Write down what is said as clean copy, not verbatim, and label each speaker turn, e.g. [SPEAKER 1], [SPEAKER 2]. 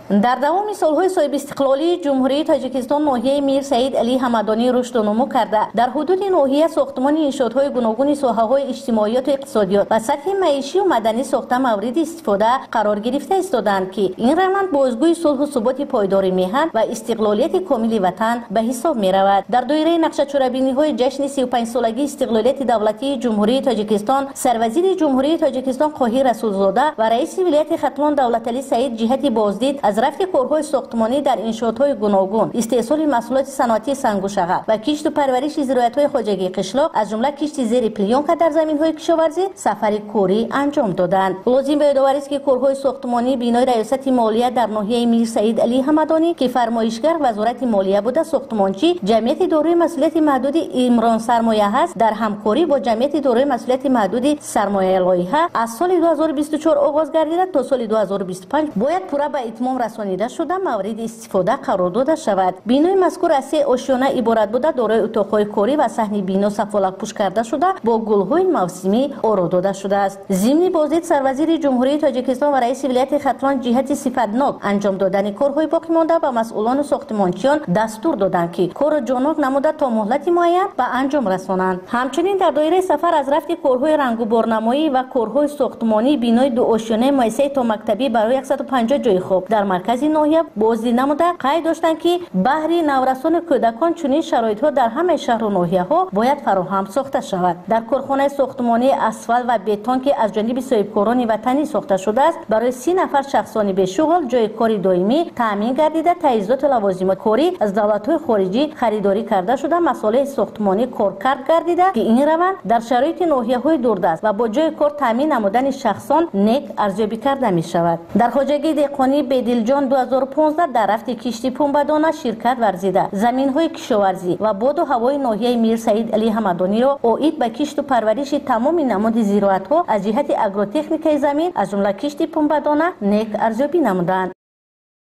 [SPEAKER 1] Дар давоми солҳои соҳибистиқлолии Ҷумҳурии Тоҷикистон ноҳияи Мир Саид Алӣ Ҳамадонӣ рушду нумӯ карда, дар ҳудуди ноҳия сохтмони иншоотҳои гуногуни соҳаҳои иҷтимоиёту иқтисодиёт ва сатҳи маишию маданӣ сохта мавриди истифода қарор гирифта истодаанд, ки ин раванд бозгӯи сулҳу суботи пойдори меҳан ва истиқлолияти комили ватан ба ҳисоб меравад. Дар доираи нақшачорабиниҳои ҷашни 35-солагии истиқлолияти давлатии Ҷумҳурии Тоҷикистон сарвазири Ҷумҳурии Тоҷикистон Қоҳир Расулзода ва раиси вилояти Хатлон Давлаталӣ Саид ҷиҳати боздид аз рафти корҳои сохтмонӣ дар иншоотҳои гуногун, истеҳсоли маҳсулоти саноатии сангу шағал ва кишту парвариши зироатҳои хоҷагии қишлоқ, аз ҷумла кишти зери плёнка дар заминҳои кишоварзӣ сафари корӣ анҷом доданд. Лозим ба ёдоварист, ки корҳои сохтмонии бинои раёсати молия дар ноҳияи Мир Саид Алӣ Ҳамадонӣ, ки фармоишгар Вазорати молия буда, сохтмончӣ ҷамъияти дорои масъулияти маҳдуди Имрон Сармоя ҳаст, дар ҳамкорӣ бо ҷамъияти дорои масъулияти маҳдуди Сармояи лоиҳа аз соли 2024 оғоз гардида, то соли 2025 бояд пурра ба итмом расонида шуда, мавриди истифода қарор дода шавад. Бинои мазкур аз се ошёна иборат буда, дорои утоқҳои корӣ ва саҳни бино сафолакпӯш карда шуда, бо гулҳои мавсимӣ оро дода шудааст. Зимни боздид сарвазири Ҷумҳурии Тоҷикистон ва раиси вилояти Хатлон ҷиҳати сифатнок анҷом додани корҳои боқимонда ба масъулону сохтмончиён дастур доданд, ки корро ҷоннок намуда, то муҳлати муайян ба анҷом расонанд. Ҳамчунин дар доираи сафар аз рафти корҳои рангуборнамоӣ ва корҳои сохтмонии бинои дуошёнаи муассисаи томактабӣ барои 150 ҷои хоб дар маркази ноҳия боздид намуда, қайд доштанд, ки баҳри наврасону кӯдакон чунин шароитҳо дар ҳамаи шаҳру ноҳияҳо бояд фароҳам сохта шавад. Дар корхонаи сохтмонии асфалт ва бетон, ки аз ҷониби соҳибкорони ватанӣ сохта шудааст, барои 30 нафар шахсони бешуғл ҷои кори доимӣ таъмин гардида, таҷҳизоту лавозимоти корӣ аз давлатҳои хориҷӣ харидорӣ карда шуда, масолеҳи сохтмонӣ коркард гардида, ки ин раванд дар шароити ноҳияҳои дурдаст ва бо ҷои кор таъмин намудани шахсон нек арзёбӣ карда мешавад. Дар хоҷагии деҳқонии Бедилҷон 2015 дар рафти кишти пунбадона ширкат варзида, заминҳои кишоварзӣ ва боду ҳавои ноҳияи Мир Саид Алӣ Ҳамадониро оид ба кишту парвариши тамоми намуди зироатҳо аз ҷиҳати агротехникаи замин, аз ҷумла кишти пунбадона, нек арзёбӣ намуданд.